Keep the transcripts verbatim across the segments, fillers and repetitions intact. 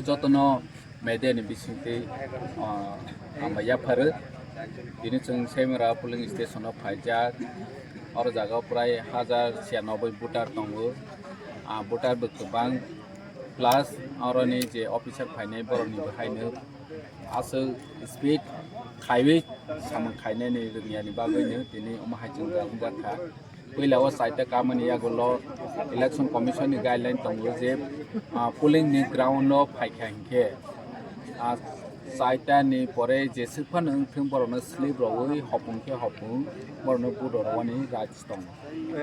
Jotono media ni bisingtwi, ah, hambai yapharo. Tini chwng Semra polling station o phaijak. Oro jaga o prai hajar siyanoboi voter tongo. Ah, voter bo kwbang, plus oroni je officer phainai borokni bo haino aswk speed khaiwi samung khainani rwngyani bagwino tini omo hai chwng wngjak kha. Puila o chaita kamani yagulo Election Commission ni guideline tongo je, ah, polling ni ground o phaikha hinkhe, ah, chaita ni pore jeswk phano wngthung borokno slip rwui hopung khe hopung borokno vote rwani rights tongo.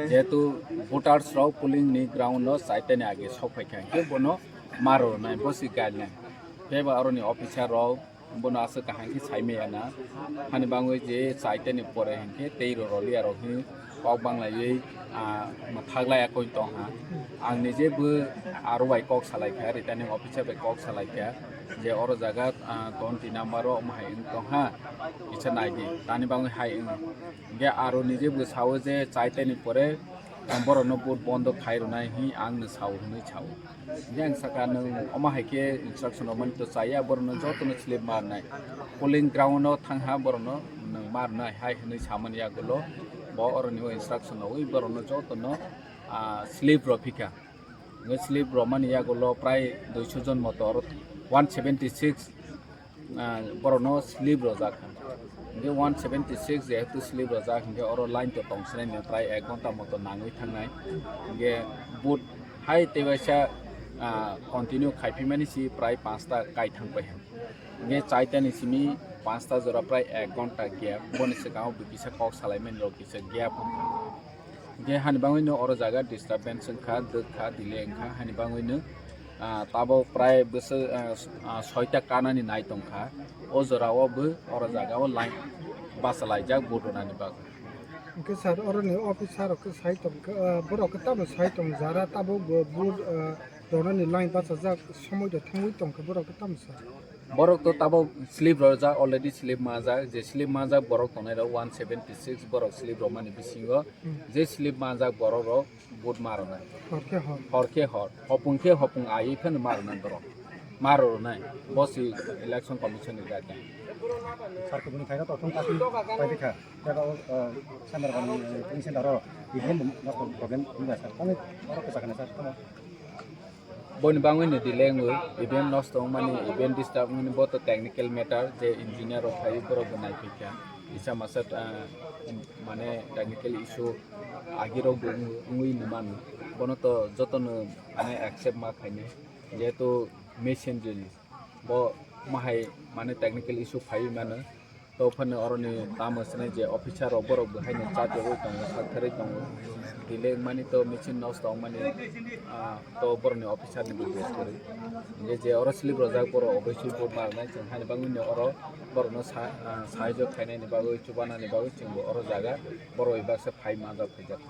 Jehetu voters rok polling ni ground o chaita ni age sok phaikha hinkhe bono ma rwnai, bo se guideline. Tei bo aroni officer rok bono aswk kaham khe sai maya na. Hani bangwi je chaita ni pore hinkhe tei rw rwliya rok hwnwi kok banglaiwi, ah, mwthak laiya koi tong ha. Ang nije bo aro bai kok salai kha, returning officer bai kok salai kha je oro jaga, ah, twenty number o omo hai wng tong ha, kisa nai di, tani bangwi hai wng. Hinkhe aro nije bo sao je chaita ni pore, ah, borokno vote bondo khai rwnai hwnwi ang no sao hwnwi sao. Hinkhe ang saka, nwng omo hai khe instruction rwmani to chaya, borokno jotono slip ma rwnai. Polling ground o thang ha borokno nwng ma rwnai hai hwnwi samani yagulo bo oroni o instruction rwui borokno jotono, ah, slip rw phikha. Hinkhe slip rwmani yagulo prai duiso jon moto oro one seventy six, ah, borokno slip rwjak. Hinkhe one seventy six jehetu slip rwjak, hinkhe oro line to tong sinai ni prai ek ghonta moto nangwi thangnai. Hinkhe vote hai tei waisa, ah, continue khaiphi mani si prai panchta kai thang pai. Hinkhe chaita ni simi panchta jora prai ek ghonta gap. Boni swkango bo kisa kok salai mani rok kisa gap wngkha. Hinkhe hani bangwino oro jaga disturbance wngkha, dwkha, delay wngkha, hani bangwino, ah, tabok prai bwswk, ah, s-, ah, soita kanani nai tongkha. O jorao bo oro jaga o line bachalaijak vote rwnani bagwi. Hinkhe sir, oroni officer rok khe sai tongkha, ah, borok khe tamo sai tong jara tabok bo vote, ah, rwnani line bachajak somoi rok thangwi tongkha, borok khe tamo sai? Borok to tabok slip rojak, already slip majak, je slip majak borok tongnai rok one seventy six borok slip romani bisingo, hmm, je slip majak borok rok vote ma rwnai. Hor khe hor. Hor khe hor, hopung khe hopung aiwi phano ma rwnai borok. Ma rwnai, bo si Election Commission ni guideline. Sir, kubuni khaina to thung kasi pai dikha. Jaga o, eh, center bani, eh, polling center o, E V M bo mostok problem wngya sir. Tamo borok kwchak hwnwi sir, tamo. Boni bangwi ni delay wngwi, E V M nosto wngmani, E V M disturb wngmani, bo to technical matter, je engineer rok phaiwi borok bo naiphaikha. Kisa masa, ah, mane technical issue agirok bo wng-, wngwi mano. Bono to jotono mane accept ma khainai. Jehetu machine jinis, bo mahai mane technical issue phaiwi mano. To phano oroni tamo swnai je officer rok borok bo haino chat rwui tongo, saktharwi tongo. Delay wngmani to machine nosto wngmani, ah, to borokni officer ni bo bes kwrwi. Hinkhe je oro slip rojak borok oboisoi bo ma rwnai, chwng haino bangwino oro borokno sa-, ah, sahajyo khainani bagwi, chubanani bagwi chwng bo oro jaga borok bai baksa phai manjak phaijak.